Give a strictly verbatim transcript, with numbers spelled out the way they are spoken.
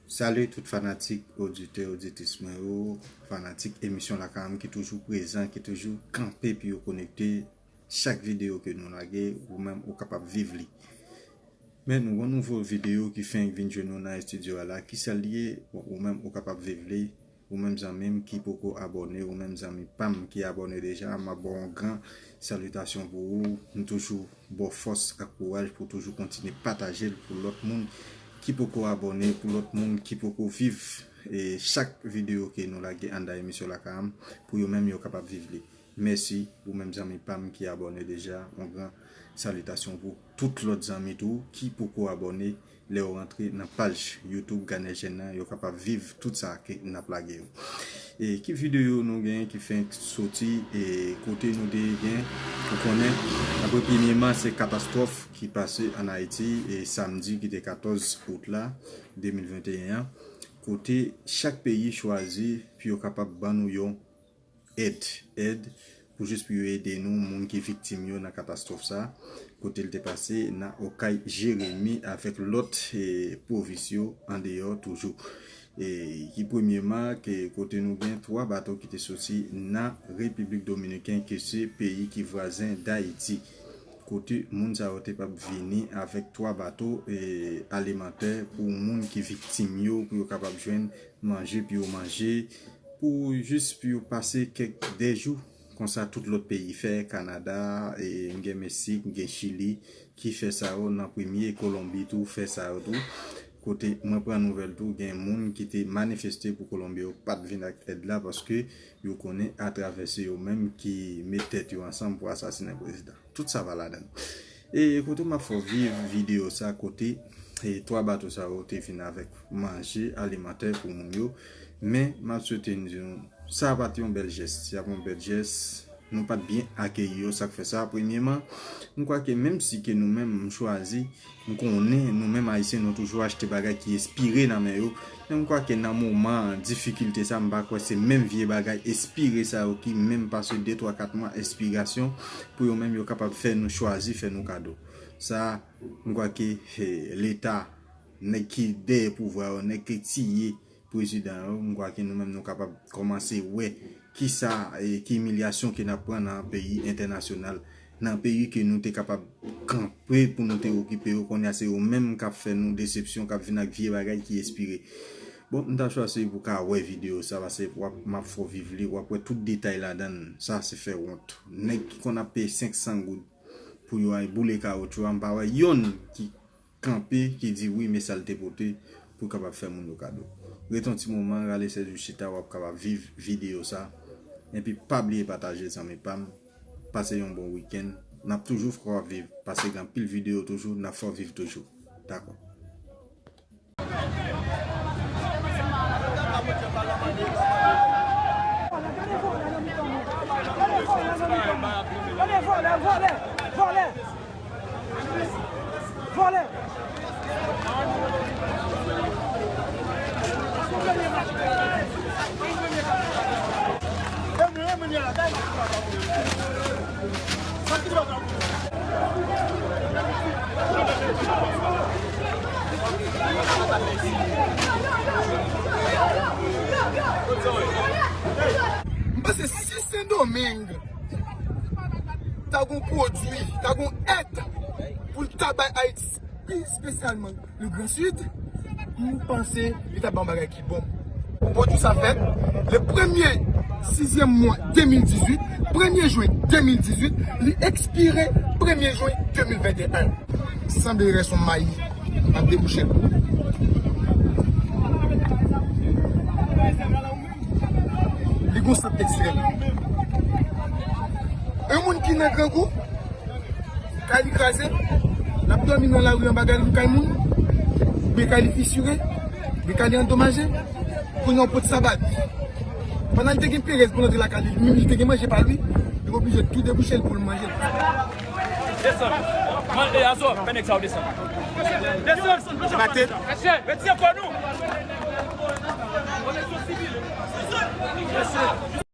Salut tout fanatik, oditè, oditris mwen yo, fanatik emisyon Lakay Ann ki toujou prezan, ki toujou kanpe pou yo konekte. Chak videyo ke nou lage, ou menm ou kapab viv li. Men nou gon nouvo videyo ki fenk vin jwenn nou nan estidyo a la. Kisa l ye? Bon, ou menm ou kapab viv li. Ou menm zanmi m ki poko abòne, ou menm zanmi pa m ki abòne deja, m ap ba w yon gran salitasyon pou ou. M toujou ba w fòs ak kouraj pou w toujou kontinye pataje l pou lòt moun ki poko abòne, pou lòt moun ki poko viv, e, chak videyo ke nou lage anndan emisyon Lakay Ann, pou yo menm yo kapab viv li. Mèsi, ou menm zanmi pa m ki abòne deja, yon gran salitasyon pou tout lòt zanmi tou ki poko abòne. Lè yo rantre nan paj YouTube Ganèjèn nan, yo kapab viv tout sa ke n ap lage yo. E ki videyo nou gen ki fenk soti, e kote nou te gen, ou konnen, apre premyèman, se katastwòf ki pase ann Ayiti, e samdi ki te katòz out la, de mil venteyen an, kote chak peyi chwazi pou yo kapab ban nou yon èd, èd pou jis pou yo ede nou, moun ki viktim yo nan katastwòf sa, kote l te pase nan Okay, Jeremi avèk lòt, e, pwovins yo andeyò toujou. E ki premyèman, ke kote nou gen twa bato ki te soti nan Repiblik Dominikèn, ke se peyi ki vwazen Dayiti. Kote moun sa yo te pap vini avèk twa bato, e, alimantè pou moun ki viktim yo, pou yo kapab jwenn manje pou yo manje, pou jis pou yo pase kèk de jou. Konsa tout lòt peyi fè, Kanada, e, m gen Meksik, m gen Chili, ki fè sa yo nan premye, Kolonbi tou fè sa yo tou. Kote mwen pran nouvèl tou, gen moun ki te manifeste pou Kolonbi yo pa t vin ak èd la, paske yo konnen atravè se yo menm ki met tèt yo ansanm pou asasinen prezidan. Tout sa va ladan. E kote m ap fè w viv videyo sa, kote, e, twa bato sa yo te vin avèk manje alimantè pou moun yo. Men, m ap swete n di nou, sa pa t yon bèl jès. Se pa t yon bèl jès. Nou pa t byen akeyi yo, sa k fè sa. Premyèman, m kwè ke menm si ke nou menm, m chwazi, m konnen nou menm Ayisyen, nou toujou achte bagay ki espire nan men yo. Men m kwè ke nan moman difikilte sa, m pa kwè se menm vye bagay espire sa yo ki menm pase de, twa, kat mwa espirasyon pou yo menm yo kapab fè nou chwazi, fè nou kado. Sa, m kwè ke, eh, Leta, nèg ki dèyè pouvwa yo, nèg ki tiye prezidan yo, m kwè ke nou menm nou kapab kòmanse wè kisa, eh, ki imilyasyon ke n ap pran nan peyi entènasyonal, nan peyi ke nou te kapab kanpe pou nou te okipe yo, kounye a se yo menm k ap fè nou desepsyon, k ap vin ak vye bagay ki espire. Bon, m ta chwazi pou w ka wè videyo sa, paske w ap, m ap fè w viv li, w ap wè tout detay ladan l. Sa se fè wont. Nèg ki konn ap peye senk san goud pou yo al boule kawotchou a, m pa wè yonn ki kanpe, ki di wi, men sa l te pote pou kapab fè moun yo kado. Ret yon ti moman, rale sèz ou chita, w ap kapab viv videyo sa. Epi pa bliye pataje, zanmi pa m. Pase yon bon wikenn. N ap toujou fè w ap viv, paske gen anpil videyo toujou, n ap fè w viv toujou. Dakò. Vòlè, vòlè, vòlè, vòlè. Vòlè. M panse si Sendomeng ta gon pwodui, ta gon èd pou l ta bay Ayiti, pi espesyalman le Grand Sud, m panse li ta ban bagay ki bon. Pwodui sa fèt le premye sizyèm mwa de mil dizuit, premye jen de mil dizuit, li ekspire premye jen de mil venteyen. Sanble rès yon mayi ap debouche l. Li gon sant ekstrè. Yon moun ki nan grangou, kay li kraze, l ap dòmi nan lari anba kay moun, oubyen kay li fisire, oubyen kay li andomaje, kounye a yon pòt sa bat. Pandan li te gen perèz pou l antre lakay li, li te gen manje pa li, li oblije tou debouche l pou l manje. Desann. Man, e, Azò, fè nèg sa yo desann. Desann. Mate. Retire kò nou. Mesye.